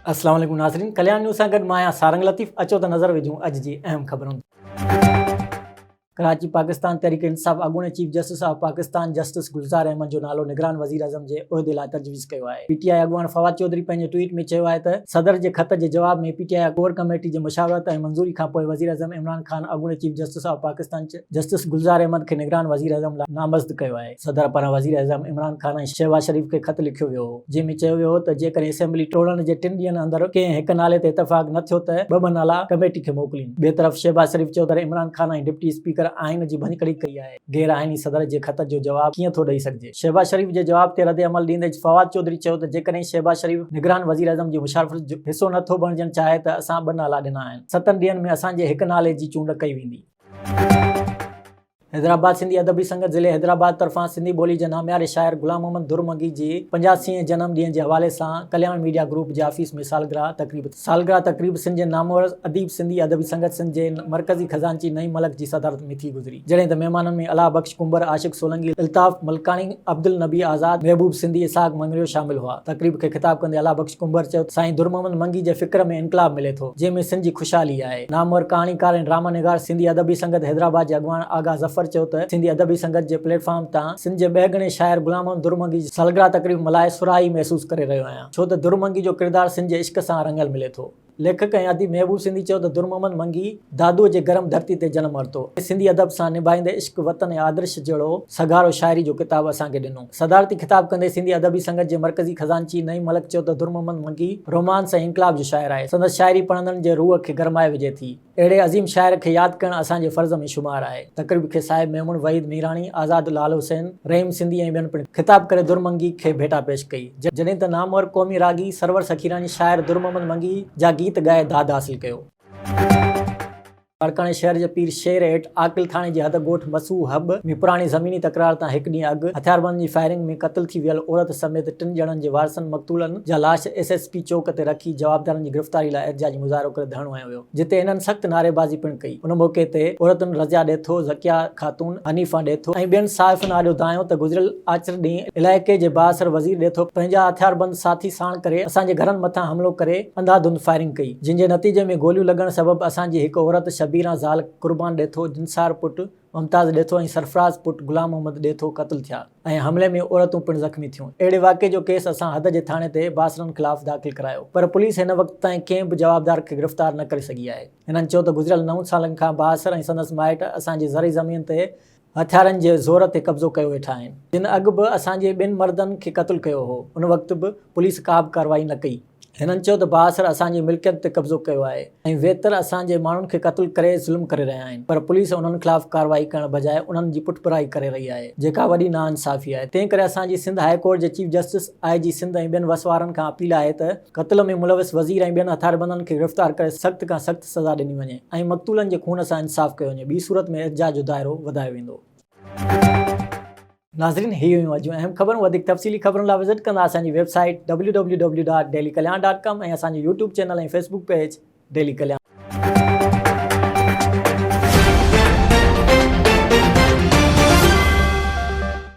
اسلام عليڪم ناظرين ڪليان نيوز سان گڏ مان آهيان سارنگ لطيف اچو ته نظر وجهون اڄ جي اهم خبرن ڪراچي پاڪستان تحريڪ انصاف اڳوڻي chief justice of Pakistan justice Gulzar Ahmed جو نالو نگران وزيراعظم جي عهدي لاء تجويز ڪيو آهي پي ٽي آء اڳواڻ فواد چوڌري پنهنجي ٽوئيٽ ۾ چيو آهي ته صدر جي خط جي جواب ۾ P T I core committee جي مشاورت ۽ منظوري کانپوء وزيراعظم عمران خان اڳوڻي chief justice of Pakistan justice Gulzar Ahmed کي نگران وزيراعظم لاء نامزد ڪيو آهي. صدر پاران وزيراعظم عمران خان ۽ شهباز شريف کي خط لکيو ويو هو، جنهن ۾ چيو ويو هو ته جيڪڏهن اسيمبلي ٽوڙڻ جي ٽن ڏينهن اندر ڪنهن هڪ نالي تي اتفاق نه ٿيو ته ٻه ٻه نالا ڪميٽي کي موڪلين. ٻئي طرف شهباز شريف چيو ته عمران خان ۽ ڊپٽي اسپيڪر آئين جي ڀڃڪڙي ڪئي آهي، غير آئيني صدر جي خط جو جواب ڪيئن ٿو ڏئي سگهجي؟ شهباز شريف جي جواب تي ردعمل ڏيندي فواد چوڌري چيو ته جيڪڏهن شهباز شريف نگران وزيراعظم جي مشارفت جو حصو نه ٿو بڻجڻ چاهي ته اسان ٻه نالا ڏنا آهن، ستن ڏينهن ۾ اسان جي هڪ نالي جي چونڊ ڪئي ويندي. حيدرآباد، سنڌي ادبي سنگت ضلعي حيدرآباد طرفان سنڌي ٻولي جي نامياري شاعر غلام محمد در منگي جي 85 هين جنم ڏينهن جي حوالي سان ڪلياڻ ميڊيا گروپ جي آفيس ۾ سالگرهه تقريب ٿي. سالگرهه تقريب سنڌ جي نامور اديب سنڌي ادبي سنگت سنڌ جي مرڪزي خزانچي نعيم ملڪ جي صدارت ۾ ٿي گذري. جڏهن ته مهمانن ۾ الهه بخش ڪنڀر، عاشق سولنگي، الطاف ملڪاڻي، عبدالنبي آزاد، محبوب سنڌي، اسحاق مڱريو شامل هئا. تقريب کي خطاب ڪندي الهه بخش ڪنڀر چيو ته سائين در محمد منگي جي فڪر ۾ انقلاب ملي ٿو، جنهن ۾ سنڌ جي خوشحالي آهي. نامور ڪهاڻيڪار ۽ ڊراما نگار سنڌي ادبي سنگت حيدرآباد جي اڳواڻ آغا ظفر چيو ته سنڌي ادبي سنگت جي پليٽ فارم تان سنڌ جي ٻهڳڻي شاعر غلام محمد در منگي جي سالگرهه تقريب ملهائي سرهائي محسوس ڪري رهيو آهيان، ڇو ته در منگي جو ڪردار سنڌ جي عشق سان رڱيل ملي ٿو. ليکڪ ۽ اديب محبوب سنڌي چيو ته در محمد منگي دادوء جي گرم ڌرتي تي جنم ورتو ۽ سنڌي ادب سان نڀائيندي عشق، وطن ۽ آدرش جهڙو سگهارو شاعري جو ڪتاب اسان کي ڏنو. صدارتي خطاب ڪندي سنڌي ادبي سنگت جي مرڪزي خزانچي نعيم ملڪ چيو ته در محمد منگي رومانس ۽ انقلاب جو شاعر آهي. سندس شاعري پڙهندڙن جي روح کي گرمائي وجهي ٿي. اهڙي عظيم شاعر کي ياد ڪرڻ اسان جي فرض ۾ شمار آهي. تقريب کي صاحب ميمڻ وحيد ميراڻي، آزاد لعل حسين، رحيم سنڌي ۽ ٻين پڻ خطاب ڪري در منگي کي ڀيٽا پيش ڪئي. جڏهن ته نامور قومي راڳي سرور سخيراڻي شاعر در محمد منگي جا گيت ڳائي داد حاصل ڪيو. لاڙڪاڻي شهر جي پير شير هيٺ عاقل ٿاڻي جي حد ڳوٺ مسو حب ۾ پراڻي زميني تڪرار تان هڪ ڏينهن اڳ هٿياربندن جي فائرنگ ۾ قتل ٿي ويل عورت سميت ٽن ڄڻن جي وارثن مقتولن جا لاش ايس ايس پي چوڪ تي رکي جوابدارن جي گرفتاري لاء احتجاجي مظاهرو ڪري ڌرڻو هنيو ويو. جتي هنن سخت نعريبازي پڻ ڪئي. ان موقعي تي عورتن رضيا ڏيٿو، ذڪيا خاتون، حنيفه ڏيٿو ۽ ٻين صحافين آڏو دانهيو ته گذريل آچر ڏينهن علائقي جي بااثر وزير ڏيٿو پنهنجا هٿياربند ساٿي ساڻ ڪري اسان جي گهرن مٿان حملو ڪري انڌا ڌنڌ فائرنگ ڪئي جنهن جي نتيجي ۾ گوليون لڳڻ سبب اسان جي هڪ عورت شبيران زال قربان ڏيٿو، جنسار پٽ ممتاز ڏيٿو ۽ سرفراز پٽ غلام محمد ڏيٿو قتل ٿيا ۽ حملي ۾ عورتون پڻ زخمي ٿيون. اهڙي واقعي جو ڪيس اسان حد جي ٿاڻي تي بااثرن خلاف داخل ڪرايو پر پوليس هن وقت تائين ڪنهن به جوابدار کي گرفتار نه ڪري سگهي آهي. هنن چيو ته گذريل نون سالن کان بااثر ۽ سندس مائٽ اسان جي زرعي زمين تي هٿيارن جي زور تي قبضو ڪيو ويٺا آهن جن اڳ به اسان جي ٻن مردن کي قتل ڪيو هو ان وقت به پوليس ڪا به ڪارروائي نه ڪئي. هنن چيو ته بااثر اسان جي ملڪيت تي قبضو ڪيو آهي ۽ ويتر اسان جي ماڻهن کي قتل ڪري ظلم ڪري رهيا آهن پر پوليس انهن خلاف ڪارروائي ڪرڻ بجاء انهن جي پٺڀرائي ڪري رهي آهي جيڪا وڏي ناانصافي آهي تنهن ڪري اسان جي سنڌ هاء ڪورٽ جي چيف جسٽس، آء جي سنڌ ۽ ٻين وس وارن کان اپيل آهي ته قتل ۾ ملوث وزير ۽ ٻين هٿياربندن کي گرفتار ڪري سخت کان سخت سزا ڏني وڃي ۽ مقتولن جي خون سان انصاف ڪيو وڃي ٻي صورت ۾ احتجاج جو دائرو وڌايو ويندو. ناظرين هي هيون اڄ جون اهم خبرون وڌيڪ تفصيلي خبرن لاء وزٽ ڪندا اسان جي web site www.dailykalyan.com ۽ اسان جو YouTube channel ۽ Facebook page daily Kalyan.